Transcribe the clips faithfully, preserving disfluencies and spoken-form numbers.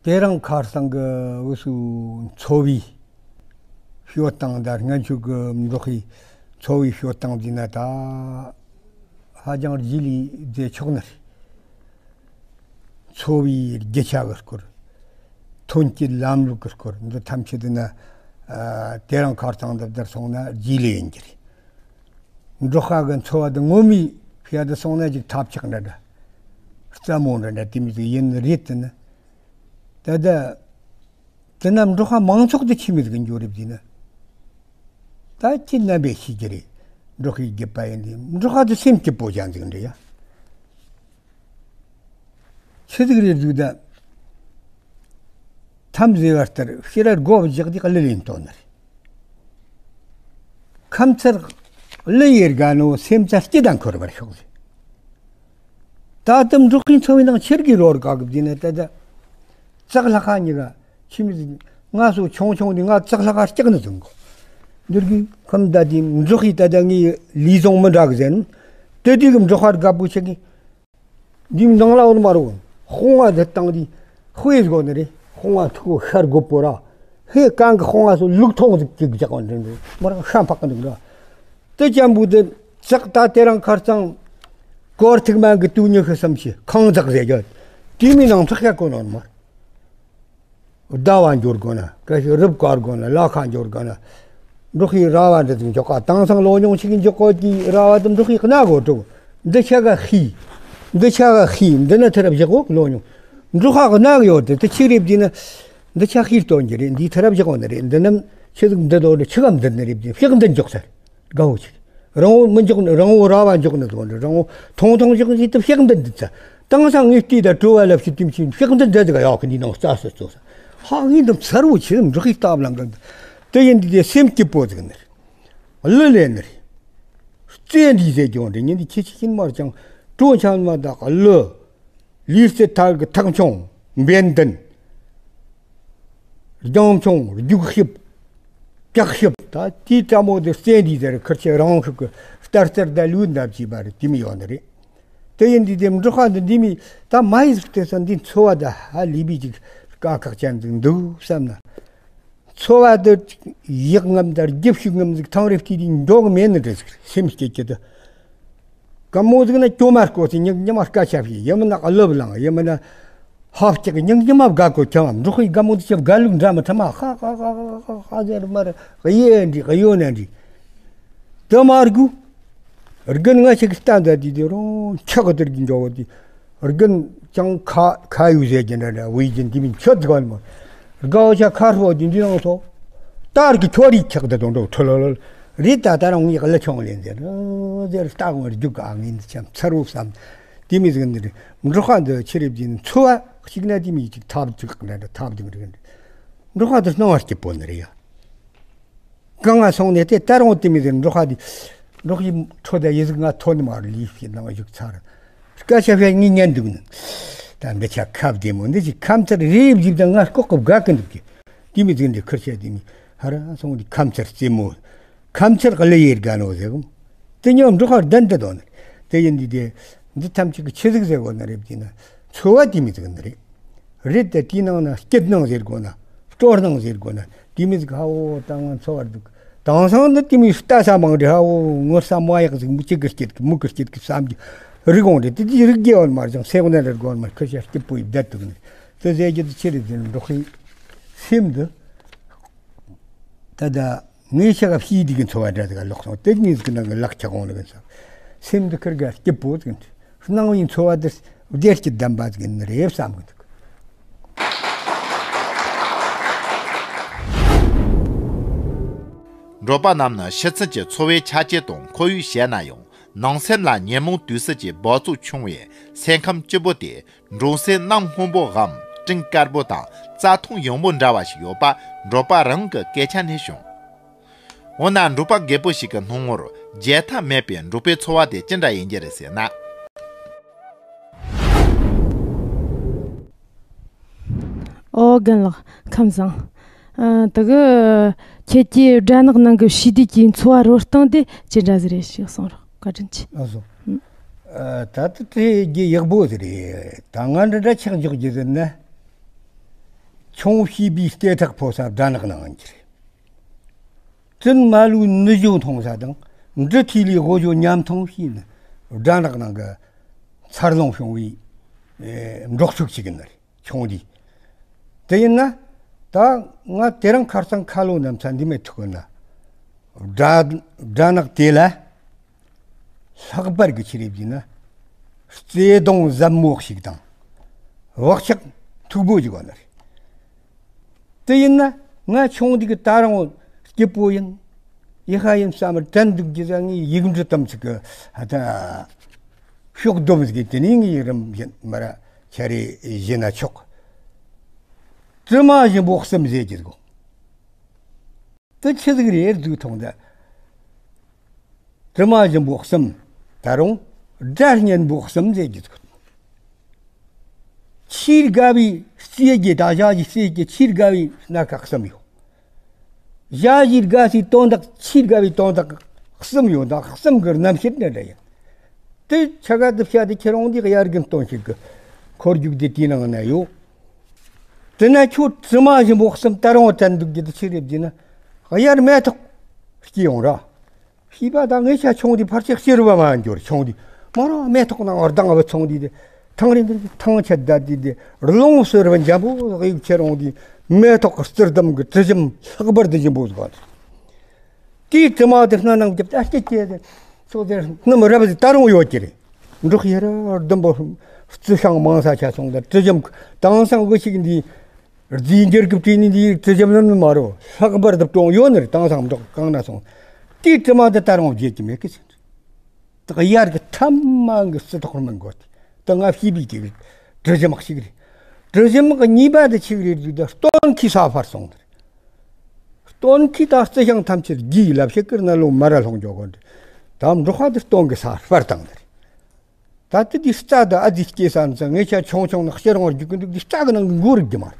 དེ་རིང་ཁ་སང་གི་འུ་ཚོའི་འཚོ་བའི་སྤྱོད་སྟངས་དང་སྔོན་ཆད་ཀྱི་འབྲོག་པའི་འཚོ་བའི་སྤྱོད་སྟངས་འདི་ན་ད་ཧ་ཅང་རྗེས་ལུས་མཛད་ཆོག་ནི་རེད། འཚོ་བའི་རྒྱུ་ཆ་གི་སྐོར། ཐོན་སྐྱེད་ལམ་ལུགས་ཀྱི་སྐོར། འདི་ཐམས་ཅད་འདི་ན་ཨ་དེ་རིང་ཁ་སང་འདི་ལྟར་སོང་ན་རྗེས་ལུས་ཡིན་གྱི་རེད། འབྲོག་པ་གི་འཚོ་བ་འདི་ངོ་མས་བཤད་དུ་སོང་ན་ཅིག་ཐབས་ཆག་འདྲ་འདྲ། རྩ་མོ་འདྲ་འདྲ་དེ་མོ་ཟིག་ཡིན་ནི་རེད་དེ་ནི། ད་ལྟ་དེ་ན་འབྲོག་པ་མང་ཚོགས་དེ་ཆི་མོ་ཟིག་འགྱོ་རེད་བཟླས་ན། ད་ཁྱེད་རྣམ་པས་ཤེས་ཀྱི་རེད། འབྲོག་པའི་རྒྱུད་པ་ཡིན་དེ་འབྲོག་པ་དེ་སེམས་སྐྱིད་པོ་ཅན་ཟིག་འདྲ་ཡ། ཆི་ཟིག་རེད་འདུག་ད། ཐམ་ཟེར་བ་ལྟར་ཕྱི་ར་སྒོ་བཞག་དེ་གླུ་ལེན་དོན་ནི་རེད། ཁམས་ཚར་གླུ་ཡེར་དགའ་ནོ་སེམས་ཚར་སྐྱིད་དང་འཁོར་བར་ཤོག་ཟེར། ད་དུམ་འབྲོག་པའི་འཚོ་བའི་ནང་ཆེར་གི་རོར་ག་གི་བཟླས་ན་ད་ད། ཙག་ལྷག་ཁ་གཉིས་ཀ་ཁྱིམ་ང་སོ་ཆུང་ཆུང་དེ་ང་ཙག་ལྷག་ཁ་སྐྱག་ནི་བཟུང་གོ། འདིར་གི་ཁམ་ད་དེ་འབྲོག་པའི་ད་ད་ངའི་ལུས་ཟུངས་མི་འདྲ་གི་ཟེར་ན། དེ་དུས་གི་འབྲོག་པ་དགའ་པོ་ཆེ་གི། འདིའི་ནང་ལ་འོ་ནི་མ་རུང་། ཧོང་བ་འདི་བཏང་དུས་དཔེ་དགོ་ནི་རེད། ཧོང་བ་ཐུག་ཤར་དགོ་པོ་ར། ཧེ་གང་གི་ཧོང་བ་སོ་ལུག་ཐོང་ཟིག་ཅིག་རྒྱག་པ་འདྲ་འདྲ་མ་རང་ཤ་འཕག་གི་འདུག་ར། དེ་ཅན་བུ་དེ་ཙག་ད་དེ་རང་ཁར་ཚང་། སྐོར་ཐིག་མ་གི་དུས་ཉི་ཤུ་སུམ་ཅུ་ཁང་ཙག་ཟེར་རྒྱུ། དེ་མི་ནང་ཚག་ཡ་གོ་ནོར་མ། ཟླ་བ་འབྱོར་དགོ་ན། སྐད་ཞིག་རིབ་དཀར་དགོ་ན། ལ་ཁ་འབྱོར་དགོ་ན། འབྲོག་པའི་ར་བ་འདི་ཚོ་འཇོག་ག་དེང་སང་ལོ་ཉུང་ཞིག་འཇོག་གོ་གི་ར་བ་དེ་འབྲོག་པའི་གནའ་སྒོ་དྲུག་འདི་ཆ་ག་ཤི། འདི་ཆ་ག་ཤི། འདི་ན་ཐེ་རབ་བཞག་གོ་ལོ་ཉུང་། འབྲོག་པ་གི་གནའ་གི་ཡོད་དེ་དེ་ཆི་རེད་བཟླས་ན། འདི་ཆ་ཤི་སྟོན་གྱི་རེད། འདི་ཐེ་རབ་བཞག་གོ་ནི་རེད། འདི་རྣམས་ཆི་ཟིག་འདི་དོ་འདི་ཆི་གམ་འདི་ནི་རེད་བཟླས་ཕྱག་འདི་འཇོག་ས། དགའ་བོ་ཆེ། རང་བོ་མི་འཇོག་ནི་རང་བོ་ར་བ་འཇོག་ནི་དོན་འདྲ་རང་བོ་ཐུང་ཐུང་འཇོག་ནི་དེ་ཕྱག་འདི་འདི་ཚ། དེང་སང་ངས་བལྟས་ད་བྲོ་བ་ལབ་ཤི་དུམ་ཤི་ཕྱག་འདི་འདི་འདི་ག་ཡག་གི་འདི་ནང་རྩ་སུ་བཙོ་ས། ཧ་ངས་འདི་མཚར་བོ་ཆེ་འབྲོག་པའི་སྟབས་ལ་འགལ་འདི། དེ་ཡིན་འདི་དེ་སེམས་སྐྱིད་པོ་ཟིག་ནི་རེད། གླུ་ལེན་ནི་རེད། རྩེ་འདི་ཟེར་རྒྱུ་འདྲ་ཉིན་འདི་ཁྱེད་ཆི་ཤིན་མར་ཀྱང་བྲོ་འཆམ་མ་དག་གླུ། ལུས་རྩལ་ཐར་གི་ཐག་མཆོང་འབེན་ལྡན། རྒྱང་མཆོང་རྒྱུག་ཤིབ། ཀྱག་ཤིབ། ད་དེའི་ཀྲ་མོ་དེ་རྩེ་འདི་ཟེར་ཁིར་ཆེ་རང་ཤུགས་ཀྱི་ལྟར་རྩར་ད་ལུས་འདབ་ཅེས་པ་རེད་དེ་མི་ཡོང་ནི་རེད། དེ་ཡིན་དུས་དེ་འབྲོག་པ་འདི་འདི་མི་ད་མ་ཡི་ཟིག་དེ་སོ་འདི་འཚོ་བ་ད་ཧ་ལས་པའི་ཅིག་དཀའ་ཁག་ཅན་ཟིག་འདུག་བསམ་ན། འཚོ་བ་དེ་ཡག་ངམ་དང་རྒྱུ་ཤུགས་ངམ་ཟིག་ཐང་རེ་བལྟས་དུས་མགྱོགས་མེད་ནི་འདྲ་ཟིག་སེམས་སྐྱིད་ཀྱི་དུ། དཀའ་མོ་ཟིག་ན་སྐྱོ་མ་སྐོར་ཚེ་ཉིན་ཉི་མ་སྐད་ཆ་བཤད། ཡིན་མིན་ན་གླུ་བླངས། ཡིན་མིན་ན་ཧབ་སྐྱག་ཉིན་ཉི་མ་དགའ་གོ་ཁྱམ་འབྲོག་པའི་དཀའ་མོ་དེ་ཆེ་དགའ་ལུགས་འདྲ་མི་ཐ་མ་ཧ་ཧ་ཧ་ཧ་ཧ་ཧ་ཟེར་མར་གཡས་འདྲི་གཡོན་ན་འདྲི། དུ་མར་དགུ། རྒན་ང་ཞིག་གི་ལྟ་འདའ་དུས་དེ་རུང་ཁྱག་གི་དེར་གྱི་འཇོག་པ་དེ། རྒན་ཀྱང་ཁ་ཁ་ཡུ་ཟེར་གྱི་འདྲ་འདྲ་བའི་གྱི་འདི་མིན་ཆོད་གོ་མོ། དགའ་བོ་ཆ་ཁ་ཧྲོ་དེ་འདི་ནང་ཐོ། ཏར་གི་ཁྱོ་རི་ཁྱག་དེ་དང་འགྲོ་ཐོ་ལོ་ལོ། རི་ད་ད་རང་ངི་ག་ལ་ཆོང་ལེན་ཟེར་ཟེར་ལྟ་ངོར་རྒྱུག་ག་ངི་འདི་ཆམ་ཚར་བོ་བསམ། དེ་མི་ཟིག་འདི་རེད། འབྲོག་པ་འདི་ཆི་རེད་བྱས་ན་འཚོ་བ་གཅིག་ན་དེ་མི་གཅིག་ཐབས་གཅིག་འདྲ་འདྲ་ཐབས་གཅིག་རེད། འབྲོག་པ་འདི་སྣང་བ་སྐྱིད་པོ་ནི་རེད་ཡ། གང་ང་སོང་ནས་དེ་ལྟར་འོང་དེ་མི་དེ་འབྲོག་པ་དེ། འབྲོག་པའི་ཁྲོད་དུ་ཡི་གཟུགས་ང་ཐོ་ནི་མ་རུ་ལུས་ཤེས་ནང་བཞུགས་ཚར། སྐད་ཆ་བཤད་ངས་ཉན་འདུག་ནི། ད་འདི་ཆ་ཁ་བདེ་མོ་འདི་ཅིག་ཁམས་ཚར་རེ་བཞིབ་དང་ང་ལྐོག་གི་དགའ་གི་འདུག་གི། དེ་མི་དེ་འདི་ཁུར་བཤད་དེ་མི་ཧ་ར་སོང་དེ་ཁམས་ཚར་རྩེ་མོ། ཁམས་ཚར་ག་ལེ་ཡེར་དགའ་ནོ་ཟེར་གོ། དེ་ཉོ་འབྲོག་པ་བདན་དུ་དོ་ནི། དེ་ཡིན་དུས་དེ། འདི་ཐམས་ཅད་ཀྱི་ཆི་ཟིག་ཟེར་གོ་ནི་རེད་བྱས་ན། འཚོ་བ་དེ་མི་ཟིག་ནི་རེད། རེད་དེ་དེའི་ནང་ན་སྐྱིད་སྣང་ཟེར་དགོས་ན། སྤྲོ་སྣང་ཟེར་དགོས་ན། དེ་མི་ཟིག་ཧ་འོ་ད་ང་འཚོ་བར་འདུག་དེང་སང་ནི་དེ་མི་ལྟ་ས་མང་རེད་ཧ་འོ་ངོ་ས་མ་ཡག་ཟིག་མི་གཅིག་གི་སྐྱིད་གི་མུ་གི་སྐྱིད་གི་བསམ་གྱི་རིག་འོང་རེད་དེ་དེ་རིག་རྒྱས་བར་མར་ཀྱང་སེ་འོ་ན་རེ་དགོས་མར་ཁུ་ཤ་སྐྱིད་པོ་ཡི་བསྡད་འདུག་ནི་དེ་ཟེར་རྒྱུ་དེ་ཆི་རེད་ཟེར་ན་འབྲོག་པའི་སེམས་འདི་ད་ད། ངས་ཤ་ག་ཕྱིའི་དེ་གི་འཚོ་བ་འདྲ་ཟིག་ལོག་སོང་དེ་ངས་ཟིག་ནང་གི་ལག་ཆགས་འོང་ལ་གི་ས། སེམས་འདི་ཁིར་ག་སྐྱིད་པོ་ཟིག་འདི་སྣང་བའི་འཚོ་བ་འདི་བདེ་སྐྱིད་ལྡན་པ་ཟིག་ཡིན་ནི་རེད་བསམ་གི་འདུག་འབྲོག་པ་རྣམས་ནི་ཕྱི་ཚུལ་གྱི་འཚོ་བའི་ཆ་རྐྱེན་དང་ཁོར་ཡུག་བཤད་ན་ཡང་ནང་སེམས་ལ་ཉོན་མོངས་དུག་གསུམ་གྱི་འབག་བཙོག་ཆུང་བས་སེམས་ཁམས་སྐྱིད་པོ་སྟེ། འབྲོང་སེམས་གནམ་སྔོན་པོའམ་སྤྲིན་དཀར་པོ་དང་རྩྭ་ཐང་ཡངས་པོ་འདྲ་བ་ཞིག་ཡོད་པ་འབྲོག་པ་རང་གི་སྐད་ཆ་ནས་བྱུང་། འོ་ན་འབྲོག་པ་རྒད་པོ་ཞིག་གི་སྣང་ངོར་བརྗེད་ཐབས་མེད་པའི་འབྲོག་པའི་འཚོ་བ་དེ་ཅི་འདྲ་ཡིན་རྒྱུ་རེད་ཟེར་ན། ཨོ་རྒན་ལགས་ཁམས་བཟང་། ཨ་དེ་གི་ཁྱེད་ཀྱིས་སྦྲ་ནག་ནང་གི་བྱིས་དུས་ཀྱི་འཚོ་བ་རོལ་སྟངས་དེ་ཅི་འདྲ་ཟིག་རེད་ཞིག་གསུང་རོགས་བཀའ་དྲིན་ཆེ། ཨ་སོ། ཨ་ད་ལྟ་དེ་རྒྱུ་ཡག་པོ་ཟིག་རེད། ད་ང་འདྲ་འདྲ་ཆགས་འཇོག་རྒྱུ་ཟེར་ན། ཁྱུང་བྱིས་པའི་ལྟེ་ཁྲག་ཕོ་ས་སྦྲ་ནག་ནང་ཡིན་གྱི་རེད། བཙུན་མ་ལུས་ནུ་ཞོ་འཐུང་ས་དང་། འབྲི་ཐིག་ལེའི་དབུ་ཞོ་ཉམ་འཐུང་བྱས་ནས་སྦྲ་ནག་ནང་གི་འཚར་ལོངས་བྱུང་བའི་ཨེ་འབྲོག་ཕྲུག་ཅིག་ཡིན་ནི་རེད། ཁྱུང་འདི། དེ་ཡིན་ན། ད་ང་དེ་རིང་ཁ་སང་ཁ་ལོ་ནམ་ཚ་འདི་མེད་ཐུག་ན། སྦྲ་སྦྲ་ནག་དེ་ལ་ལྷག་པར་གྱི་ཆི་རེད་བགྱིས་ན། བརྩེ་དུང་ཟབ་མོ་ཞིག་དང་། བག་ཆགས་མཐུག་པོ་ཞིག་ཡོད་ནི་རེད། དེ་ཡིན་ན་ང་ཁྱུང་འདི་གི་ད་རུང་སྐྱིད་པོ་ཡིན། ཡི་ཤ་ཡིན་བསམ་པར་དྲན་འདུག་གི་ཟ་ངའི་ཡིག་འབྲུ་དམ་ཚིག་གི་ཧ་ད་ཤོག་སྡོམ་ཟིག་དེ་ནས་ངའི་རིམ་བཞིན་མ་ར་ཁྱེར་རེ་བཞེས་ན་ཆོག་དྲི་མ་ཞིམ་པོ་གསུམ་ཟེར་གྱི་འདུག་དེ་ཆི་ཟིག་རེད་འདུག་མཐོང་ད། དྲི་མ་ཞིམ་པོ་གསུམ། ད་རུང་སྒྲ་སྙན་པོ་གསུམ་ཟེར་གྱི་འདུག་ཆེས་དགའ་བའི་རྩེ་རྒྱལ་དང་ཞ་ཡི་རྩེ་རྒྱལ་ཆེས་དགའ་བའི་སྣ་ཁ་གསུམ་ཡོད། ཞ་ཡི་དགའ་སའི་དོན་དག་ཆེས་དགའ་བའི་དོན་དག་གསུམ་ཡོད་ད་གསུམ་གི་རྣམ་བཤད་ནི་འདྲ་ཡིན། དེ་ཆ་ག་དེ་བཤད་དེ་ཁྱེད་རང་འདི་གཡར་གི་སྟོན་ཞིག་གི་འཁོར་རྒྱུག་དེ་དེའི་ནང་ན་ཡོད། དེ་ན་ཁྱོད་དྲི་མ་ཞིམ་པོ་གསུམ་ད་རུང་དྲན་འདུག་རྒྱུ་དེ་ཆི་རེད་བགྱིས་ན། གཡར་མེ་ཏོག་སྐྱེས་ཡོང་ར། བྱིས་པ་དང་ངེད་ཆ་ཆུང་དུས་ཕལ་ཆེར་སྐྱེ་རུ་བ་མ་འགྱུར་ཆུང་དུས་མ་ར་མེ་ཏོག་ནང་བར་དང་བུ་ཚོང་དུས་དེ་ཐང་རིན་དུ་ཐང་ཆད་ད་དུས་དེ་རླུང་གསོལ་བ་འཇམ་པོ་གཡུག་ཁྱེར་འོང་དུས་མེ་ཏོག་གི་སྤྱིར་བསྡམ་གི་དྲི་ཞིམ་ལྷག་པར་དུ་ཞིམ་པོ་ཟིག་བ། དེའི་དྲི་མ་དེ་སྣ་ནང་བརྒྱབ་སྟེ་སྐྱེ་སྐྱེ་དེ་ཚོ་དེ་སྣུམ་རབ་ཟིག་ད་རུང་ཡོད་ཀྱི་རེད། འབྲོག་ཡར་ལྡུམ་པོ་རྩི་ཤིང་མང་ས་ཆ་སོང་དང་དྲི་ཞིམ་དྭངས་སང་གི་ཞིག་འདི། རྫས་འགྱུར་གྱི་བྲིས་ནི་འདིའི་དྲི་ཞིམ་ནི་མ་རུ་ལྷག་པར་དུ་གྲོང་ཡོད་ནི་རེད། དེང་སང་འབྲོག་གང་ན་སོང་། དེའི་དྲི་མ་འདི་ད་རུང་བརྗེད་ཀྱི་མེད་ཀི་ཟེར། དག་ཡར་གྱི་ཐ་མ་གི་སྲིད་ཐོག་མི་འགོ་དེ་ད་ང་བྱིས་པའི་དེ་གི་དྲི་ཞིམ་ཞིག་རེད། དྲི་ཞིམ་གི་གཉིས་པ་དེ་ཆི་རེད་དུས་ད་སྟོན་ཁའི་ས་འཕར་སོང་ནི་རེད། སྟོན་ཁའི་ད་རྩི་ཤིང་ཐམས་ཅད་རྒྱས་ལབ་ཤེས་ཀིར་ན་ལོ་མ་ར་ལྷུང་འཇོག་གོ་འདི་ད་འབྲོག་ཁ་དེ་སྟོན་གི་ས་འཕར་བཏང་ནི་རེད། ད་ལྟ་འདི་རྩྭ་དང་ཨ་ཙི་སྐྱེས་ས་ནི་ངེད་ཆ་ཆུང་ཆུང་ནི་ཤེས་རང་རྒྱུག་གི་འདུག་འདི་རྩྭ་གི་ནང་གི་མགོ་རིག་རྒྱུ་མ་རེད།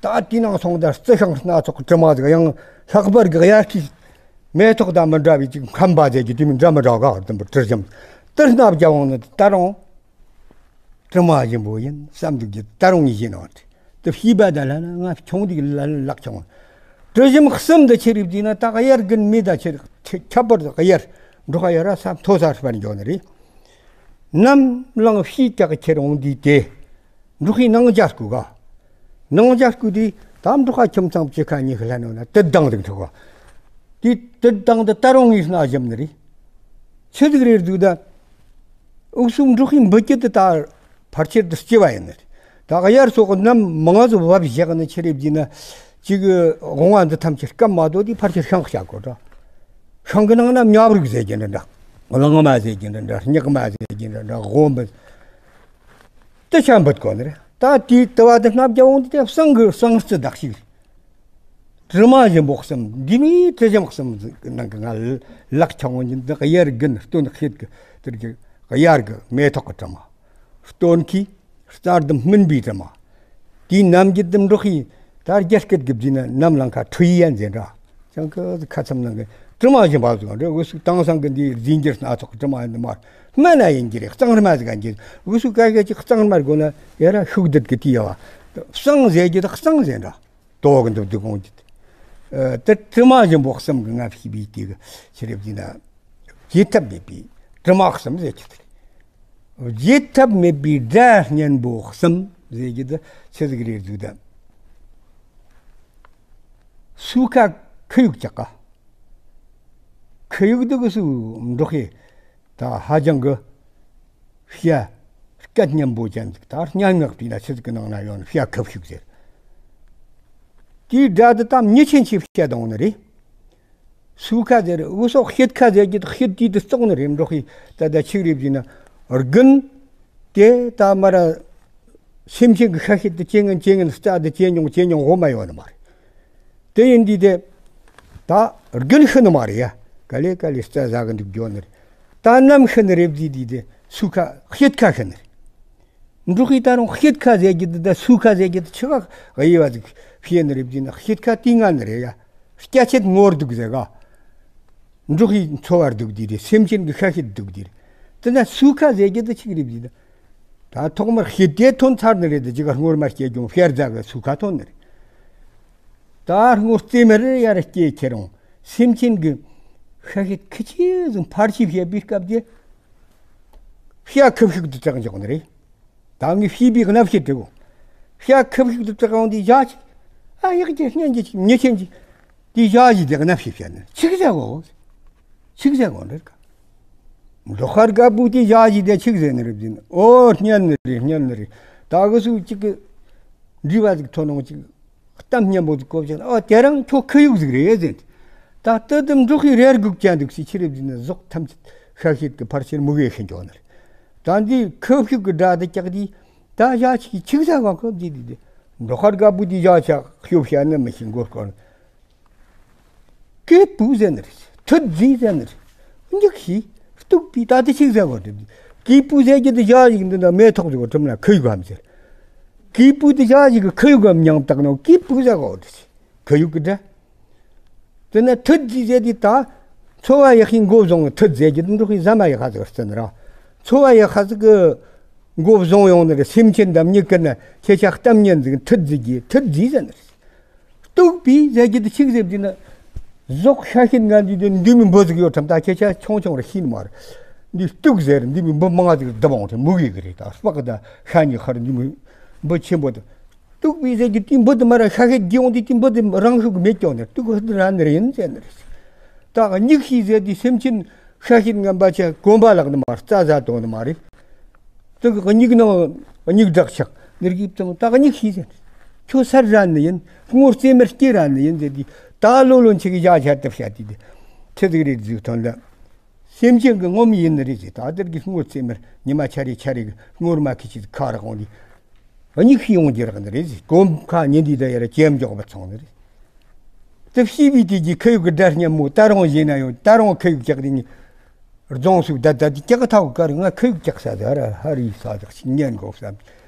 ད་དེའི་ནང་སོང་ད་རྩི་ཤིང་སྣ་ཚོགས་གི་དྲི་མ་ཟིག་ཡང་ལྷག་པར་གི་གཡར་ཁའི་མེ་ཏོག་དང་མི་འདྲ་བའི་ཅིག་ཁམས་པ་ཟེར་གྱི་དེ་མི་འདྲ་མི་འདྲ་ག་དུམ་པོ་དྲི་ཞིམ་དེ་སྣ་བརྒྱབ་འོང་ནི་ད་རུང་དྲི་མ་ཞིམ་པོ་ཡིན་བསམ་འདུག་གི་ད་རུང་ཡིན་ཞེས་ནང་དེ་བྱིས་པ་ད་ལ་ན་ང་ཆུང་དུས་ལ་ལག་ཆུང་དྲི་ཞིམ་གསུམ་དུ་ཆི་རིགས་དེ་ན་ད་གཡར་གིན་མི་ད་ཆི་རིགས་ཁྱད་པར་དུ་གཡར་འབྲོག་གཡར་ས་མཐོ་ས་སྤར་འཇོག་ནི་རེད། ནམ་ལངས་ཕྱིས་ཀྱག་ཁྱེར་འོང་དུས་དེ། འབྲོག་ཁའི་ནང་འཇའ་སྐུ་ག་ནང་འཇའ་སྐུ་དེ་དམ་འབྲོག་ཁ་ཁྱིམ་ཚང་བཅུ་ཁ་ཉི་ཤུ་ལྷ་ནོ་ན་དུད་དང་དུ་འཁྲུག་ག་དེ་དུད་དང་དུ་ད་རུང་ངའི་སྣ་ཞིམ་ནི་རེད། ཆི་ཟིག་རེད་འདུག་ད། འུག་སུ་འབྲོག་ཁའི་འབུ་སྐྱིད་དུ་ད་ཕར་ཆེར་དུ་སྐྱེ་བ་ཡིན་ནི་རེད། ད་གཡར་སོགས་ནམ་མང་ཟིག་བབ་བཞག་ནི་ཆི་རེད་བགྱིས་ན། ཅིག་དབང་བ་འདི་ཐམས་ཅད་སྐམ་མ་དོ་དེ་ཕར་ཆེར་ཤང་བཞག་གོ་ད། ཤང་གི་ནང་ན་མྱག་རིགས་ཟེར་གྱི་འདྲ་འདྲ། གླང་མ་ཟེར་གྱི་འདྲ་འདྲ་སྨྱུག་མ་ཟེར་གྱི་འདྲ་འདྲ་དབོན་པ། དེ་ཆ་འབུད་གོ་ནི་རེད། ད་དེའི་དུ་བ་དེ་སྣ་བརྒྱ་འོང་དུས་དེ་བསང་གི་བསང་རྩི་དག་ཞིག་རེད། དྲི་མ་ཞིམ་པོ་གསུམ་འདི་མིའི་དྲི་ཞིམ་གསུམ་ནང་གི་ང་ལག་ཆུང་ངུ་འདི་གཡར་གིན་སྟོན་ཤེད་གི་དེར་གི་གཡར་གི་མེ་ཏོག་གི་དྲི་མ། སྟོན་ཁའི་རྩྭ་ལྡུམ་སྨིན་པའི་དྲི་མ། དེའི་ནམ་རྒྱུན་དུ་འབྲོག་ཁའི་ད་རྒྱ་སྐད་གི་བརྗིད་ན་ནམ་ལངས་ཁ་ཁྲུ་ཡི་ཡན་ཟེར་འདྲ། ཅང་གི་ཁ་ཚམ་ནང་གི་དྲི་མ་ཞིམ་པ་ཟིག་འདྲ་འུ་སུ་དེང་སང་གི་འདིའི་རྫས་འགྱུར་སྣ་ཚོགས་ཀྱི་དྲི་མ་ཡིན་དུ་མ་སྨན་ན་ཡིན་གྱི་རེད། གཙང་རི་མ་ཟིག་ག་འགྱུར་འུ་སུ་ག་ག་ཅིག་གཙང་རི་མ་དགོས་ན་ཡ་ར་ཤུགས་དུད་གི་དེ་ཡ་བ་བསང་ཟེར་གྱི་ད་གཙང་ཟེར་འདྲ། དོ་གི་འདུག་འདུག་འོང་གྱི་དེ་དྲི་མ་ཞིམ་པོ་གསུམ་གི་ང་ཕྱིས་པའི་དེ་གི་ཕྱི་རེབ་ཀྱི་ན་བརྗེད་ཐབས་མེད་པའི་དྲི་མ་གསུམ་ཟེར་གྱི་དེ་རེད། བརྗེད་ཐབས་མེད་པའི་སྒྲ་སྙན་པོ་གསུམ་ཟེར་གྱི་འདི་ཆི་ཟིག་རེད་འདུག་ད། སུ་ཁ་ཁུ་ཡུག་ཅག་ག་ཁུ་ཡུག་འདི་གི་སུ་འབྲོག་ཧེ་ད་ཧ་ཅང་གི་ཤ་སྐད་སྙན་པོ་ཅན་འདུག་ད་སྙན་ངག་པའི་ན་ཆི་ཟིག་གི་ནང་ན་ཡོད་ན་ཤ་ཁུ་ཤུག་ཟེར། དེའི་སྒྲ་འདི་ད་མྱི་ཆེན་ཆེ་ཤ་དང་ནི་རེད། སུ་ཁ་ཟེར་འུ་སོགས་ཤེད་ཁ་ཟེར་གྱི་ཤེད་དུས་དུ་བཙོག་ནི་རེད། འབྲོག་ཤེད་ད་ལྟ་ཆིག་རེ་བྱས་ན་དགུན་དེ་ད་མ་ར་སེམས་ཅན་གྱི་ཤ་ཤེད་དུ་ཅན་ངན་ཅན་ངན་རྩ་དུ་ཅན་ཉུང་ཅན་ཉུང་འོ་མ་ཡོད་ནི་མ་རེད། དེ་ཡིན་དུས་དེ་ད་དགུན་ཤི་ནི་མ་རེད་ཡ། ག་ལེ་ག་ལེ་རྩ་ཟ་གི་འདུག་འགྱོ་ནི་རེད། ད་ནམ་ཤི་ནི་རེད་བྱས་དུས་དེ་སུ་ཁ་ཤེད་ཁ་ཤི་ནི་རེད། འབྲོག་ཁའི་ད་རུང་ཤེད་ཁ་ཟེར་གྱི་འདི་ད་སུ་ཁ་ཟེར་གྱི་འདི་ཆི་ཁ་དབྱེ་བ་ཟིག་ཕྱེ་ནི་རེད་བྱས་ན་ཤེད་ཁ་དེ་ང་ནི་རེད་ཡ། སྐྱ་ཆེད་ངོར་འདུག་ཟེར་ག་འབྲོག་ཁའི་འཚོ་བར་འདུག་དེ་རེད། སེམས་ཅན་གྱི་ཤ་ཤེད་འདུག་དེ་རེད། དེ་ན་སུ་ཁ་ཟེར་གྱི་འདི་ཆིག་རེད་བྱས་ན། ད་ཐོག་མར་ཤེད་དེ་ཐོན་ཚར་ནི་རེད། དེ་ཅི་ག་སྔོར་མ་སྐྱེ་ཀྱང་ཤར་རྫ་གི་སུ་ཁ་ཐོན་ནི་རེད། ད་སྔོ་རྩེ་མར་ཡར་སྐྱེས་ཁྱེར་འོང་། སེམས་ཅན་གྱི་ཤ་ཤེད་ཁི་ཆེ་ཟིག་ཕར་ཆེ་བཤད་པའི་སྐབས་དེ། ཤ་ཁུ་ཤུག་ཏུ་དྲག་འཇོག་ནི་རེད། ད་ངས་བཤད་པའི་རྣམ་ཤེས་དྲི་གོ། ཤ་ཁུ་ཤུག་ཏུ་དྲག་འོང་དེ་བཞག་ཅིག་ཨ་ཡག་ཅིག་སྙན་ཅིག་མྱི་ཆེན་ཅིག་དེ་བཞག་ཅིག་དེ་རྣམ་ཤེས་བཤད་ནི་ཆིག་ཟེར་གོ། ཆིག་ཟེར་གོ་འདྲ་ག་འབྲོག་ཁར་དགའ་པོ་དེ་བཞག་ཅིག་དེ་ཆིག་ཟེར་ནི་རེད་ཟེར་ནི། ཨོ་སྙན་ནི་རེད། སྙན་ནི་རེད། ད་གི་སུ་ཅིག་གི་འདྲི་བ་ཟིག་ཐོན་འོང་ཅིག་གཏམ་སྙན་པོ་ཟིག་གོ་བྱས་ན། ཨོ་དེ་རང་ཁྱོད་ཁུ་ཡུག་ཟིག་རེད་ཟེར། ད་ལྟ་དུ་འབྲོག་ཁའི་རེར་སྒུག་ཅན་འདུག་སི་ཆི་རེད་ཟེར་ན། ཟོག་ཐམས་ཅད་ཤ་ཤེད་ཀྱི་ཕར་ཕྱིར་མུ་གེ་ཤི་འགྱོ་ནི་རེད། ད་འདི་ཁུ་ཤུག་གི་སྒྲ་དེ་ཀྱག་དེ་ད་བཞག་ཅིག་ཆིག་ཟ་ག་ཁོ་འདི་འདི་འདི་འབྲོག་ཁར་དགའ་པོ་དེ་བཞག་ཆག་ཤོབ་བཤད་ན་མི་ཤེས་མགོ་སྐོར། སྐད་སྤུག་ཟེར་ནི་རེད། ཐུད་རྫི་ཟེར་ནི་རེད། འཇིགས་ཤིག་སྟུག་པའི་ད་དེ་ཆིག་ཟེར་གོ་དེ། སྐད་སྤུག་ཟེར་གྱི་དེ་བཞག་ཡིག་འདི་ན་མེ་ཏོག་ཟེར་གོ་ཁྲིམས་ན་ཁུ་ཡུག་གམ་ཟེར། སྐད་སྤུག་དེ་བཞག་ཡིག་གི་ཁུ་ཡུག་གམ་མྱང་བཏགས་ནོ་སྐད་སྤུག་ཟེར་གོ་དེ། ཁུ་ཡུག་གི་སྒྲ། དེ་ན་ཐུད་རྫི་ཟེར་དེ་ད། འཚོ་བ་ཡག་ཤིང་མགོ་བཟུང་ཐུད་ཟེར་གྱི་འདི་འགྲོ་ཤིང་ཟ་མ་ཡག་ཧ་ཟིག་བརྩི་ནི་ར། འཚོ་བ་ཡག་ཧ་ཟིག་གི་མགོ་བཟུང་ཡོང་ནི་རེད། སེམས་ཅན་དམ་ཉིད་ཀྱི་ན་ཁྱེད་ཅག་གཏམ་སྙན་ཟིག་ཐུད་རྫི་གྱི་ཐུད་རྫི་ཟེར་ནི་རེད། སྟུག་པའི་ཟེར་གྱི་དེ་ཆིག་ཟེར་དེ་ན། ཟོག་ཤ་ཤེད་ང་འདི་དེ་འདི་མི་འབུ་ཟིག་ཡོད་ཁྲམ་ད་ཁྱེད་ཅག་ཆུང་ཆུང་རེ་ཤེས་ནི་མ་རེད། འདི་སྟུག་ཟེར་འདི་མི་འབུ་མང་ཟིག་བསྡུ་འོང་དེ་མུ་གེ་གི་རེད། ད་སྤག་ད་ཤ་ཉི་ཁར་འདི་མི་འབུ་ཆེན་པོ་དེ། སྟུག་པའི་ཟེར་གྱི་དེ་འབུ་དེ་མ་ར་ཤ་ཤེད་རྒྱས་འོང་དེ་དེ་འབུ་དེ་རང་ཤུགས་མེད་ཀྱང་ནི་སྟུག་ཧུད་ར་ནི་རེད་ཡིན་ཟེར་ནི་རེད། ད་སྙིགས་ཤིག་ཟེར་དེ་སེམས་ཅན་ཤ་ཤེད་ངན་པ་ཆེ་གོམ་པ་ལག་ནི་མ་རྩ་ཟ་དོ་ནི་མ་རེད། དེ་གི་སྙིགས་ནང་སྙིགས་དྲག་ཆགས་ནི་རྒྱུ་དང་ད་སྙིགས་ཤིག་ཟེར། ཁྱོད་སར་ར་ནི་ཡིན། སྔོ་རྩེ་མར་སྐྱེ་ར་ནི་ཡིན་ཟེར་དེ། ད་ལོ་ལོན་ཆེ་གི་བཞག་ཆ་དེ་བཤད་དེ་དེ། ཆི་ཟིག་རེད་ཟིག་ཐོན་ལ། སེམས་ཅན་གྱི་ངོམ་ཡིན་ནི་རེད་ཟེར། ད་དེར་གྱི་སྔོ་ཚེ་མར་ཉི་མ་ཆ་རེ་ཆ་རེ་གི་སྔོར་མ་ཁི་ཆི་ཁ་རག་འོང་དུས། སྙིགས་ཤིག་ཡོང་རྒྱུ་རག་ནི་རེད་ཟེར། གོམ་ཁ་ཉིན་དུས་ད་ཡར་ཇེམ་འཇོག་པ་ཚོང་ནི་རེད། དེ་བཤིས་པའི་དུས་ཀྱི་ཁུ་ཡུག་གི་སྒྲ་སྙན་མོ་ད་རུང་བཞེས་ན་ཡོང་། ད་རུང་ཁུ་ཡུག་ཀྱག་དེ་ནི་རྫོང་སུ་ད་ད་དེ་ཀྱག་ཐག་གར་ང་ཁུ་ཡུག་ཀྱག་ས་ད་ར་ཧ་རི་ས་ད་ཞིག་ཉན་དགོས་བསམ།